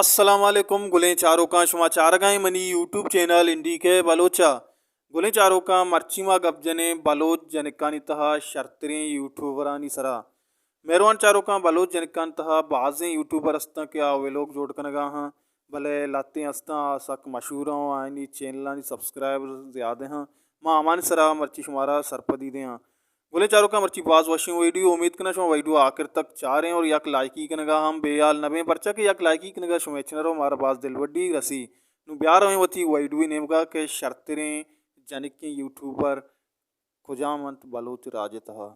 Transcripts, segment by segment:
السلام علیکم گلیں چاروکاں، شما چارگائیں منی یوٹیوب چینل انڈی کے بلوچا۔ گلیں چاروکاں، مرچی ما گپ جنیں بلوچ جنکانی تہا شرتریں یوٹیوبرانی سرا۔ مہروان چاروکاں، بلوچ جنکان تہا بازیں یوٹیوبر ہستاں کہ آ ویلوگ جوڑ کنگا ہاں، بلے لہتیں ہستاں آ سک مشہور ہوں، آئینی چینلانی سبسکرائبر زیادہ ہاں۔ ما ہمانی سرا مرچی شمارا سرپدی دیاں۔ گلیں چاروکاں، مرچی باز وشیں ویڈیو، امید کناں شما ویڈیو آخر تک چاریں اور یک لائکی کنگا ہم بے حال نہ بیں، پرچا کہ یک لائکی کنگا شما ہچ نہ رو، مارا باز دلبڈی رسی۔ نوں بیا رویں وتی ویڈیو نیمگا کہ شرتریں جنکیں یوٹیوبر کجام انت بلوچ راج تہا۔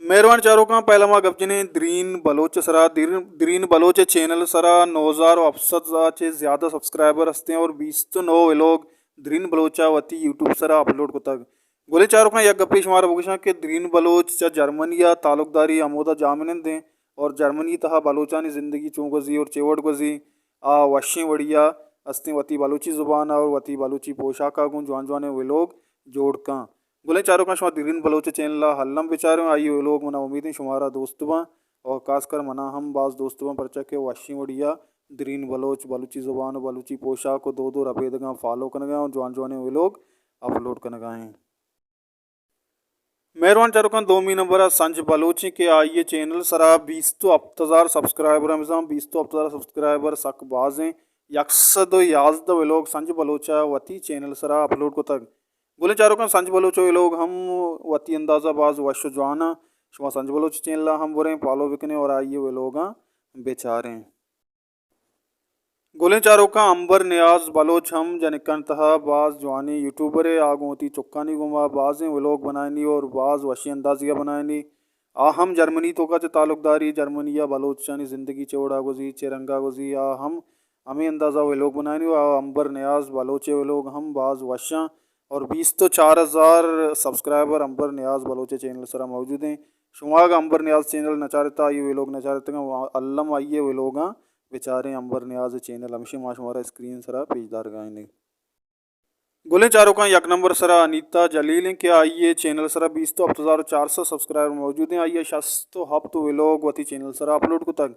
مہروان چاروکاں، پہلا ما گپ جنیں درین بلوچ سرا۔ درین، درین بلوچ چینل سرا نو ہزار و ہفت سد چہ زیادہ سبسکرائبر ہستیں اور بیست و نو ویلوگ درین بلوچا وتی یوٹیوب سرا اپلوڈ کتگ۔ گلیں چاروکاں، یک گپے شمارا بگوشاں کہ درین بلوچ چہ جرمنی ء تعلقداری ہمودا جاہ منندیں اور جرمنی تہا بلوچانی زندگی چون گوزی اور چے وڑ گوزی، آ وشیں وڑیا ہستیں وتی بلوچی زبان ء اور وتی بلوچی پوشاک ء گوں جوان جوانیں ویلوگ جوڑ کن۔ گلیں چاروکاں، شما درین بلوچ چینل ء الم بچاریں، آئی ویلوگ منا امیدیں شمارا دوست باں اور خاص کر منا ہم باز دوست باں، پرچا کہ وشیں وڑیا درین بلوچ بلوچی زبان و بلوچی پوشاک و دود و ربیدگاں فالو کنگا اور جوان جوانیں ویلوگ اپلوڈ کنگا ہیں۔ مہروان چاروکاں، دومی نمبر ء سنج بلوچ ایں کہ آئی ء چینل سرا بیست و ہپت ہزار سبسکرائبر ہم بزاں، بیست و ہپت ہزار سبسکرائبر سک باز ایں۔ یک سد و یازدہ ویلوگ سنج بلوچ ء وتی چینل سرا اپلوڈ کتگ۔ گلیں چاروکاں، سنج بلوچ ء ویلوگ ہم وتی اندازہ باز وش و جوان ء۔ شما سنج بلوچ چینل ء ہم بریں فالو بکنیں اور آئی ء ویلوگاں بچاریں۔ گلیں چاروکاں، امبر نیاز بلوچ ہم جنکان تہا باز جوانیں یوٹیوبرے، آ گوں وتی چکانی گوما بازیں ویلوگ بنائینی اور باز وشیں اندازیا بنائینی۔ آ ہم جرمنی توکا چہ تعلقداری، جرمنی ء بلوچانی زندگی چے وڑا گوزی، چے رنگا گوزی، آ ہم ہمے اندازا ویلوگ بنائینی۔ آ امبر نیاز بلوچ ویلوگ ہم باز وشاں اور بیست و چار ہزار سبسکرائبر امبر نیاز بلوچ چینل سرا موجود ہیں۔ شما اگاں امبر نیاز چینل نہ چارتا، آئی ویلوگ نہ چارتگاں، الم آئی ویلوگاں بچاریں۔ امبر نیاز چینل ہمشی ما شمارا اسکرین سرا پیش دارگا ہیں۔ گلیں چاروکاں، یک نمبر سرا انیتا جلیل ہیں کہ آئی چینل سرا بیست و ہپت ہزار و چار سد سبسکرائبر موجود ہیں۔ آئی شست و ہپت ویلوگ وتی چینل سرا اپلوڈ کتگ۔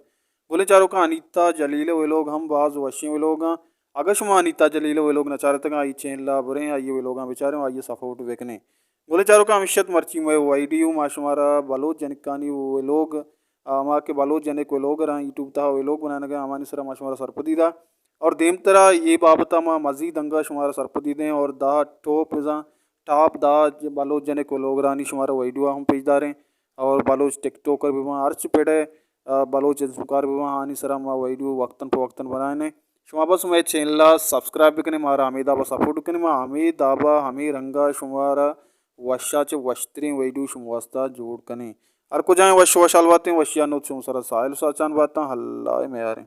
گلیں چاروکاں، انیتا جلیل ویلوگ ہم باز وشیں ویلوگاں۔ اگاں شما انیتا جلیل ویلوگ نہ چارتگاں، آئی چینل بریں، آئی ویلوگاں بچاریں، آئی سپورٹ بکنیں۔ گلیں چاروکاں، ہمیشت مرچی مئے ویڈیو ما شمارا بلوچ جنکانی ویلوگ، آ، ہما کہ بلوچ جنک ویلوگر آں، یوٹیوب تہا ویلوگ بنانگا، ہمانی سرا ما شمارا سرپدی دا۔ اور دیمترا اے بابتا ما مزید انگا شمارا سرپدی دیں اور دا ٹاپ بزاں، ٹاپ دا بلوچ جنک ویلوگرانی شمارا ویڈیو ہم پیش داریں اور بلوچ ٹک ٹاکر بباں، ہرچ پڑے، آ، بلوچ ازمکار بباں، آنی سرا ما ویڈیو وقتاً پہ وقتاً بنائیں۔ شما بس مئے چینل ء سبسکرائب بکنیں، مارا ہمے دابا سپورٹ بکنیں، ما ہمے دابا ہمے رنگا شمارا وشا چہ وشتریں ویڈیو شما واسطہ جوڑ کنیں۔ ہر کجائیں وش وشحال باتیں، وشیا نوت شما سرا ساحل ساچان باتاں، اللہ میاریں۔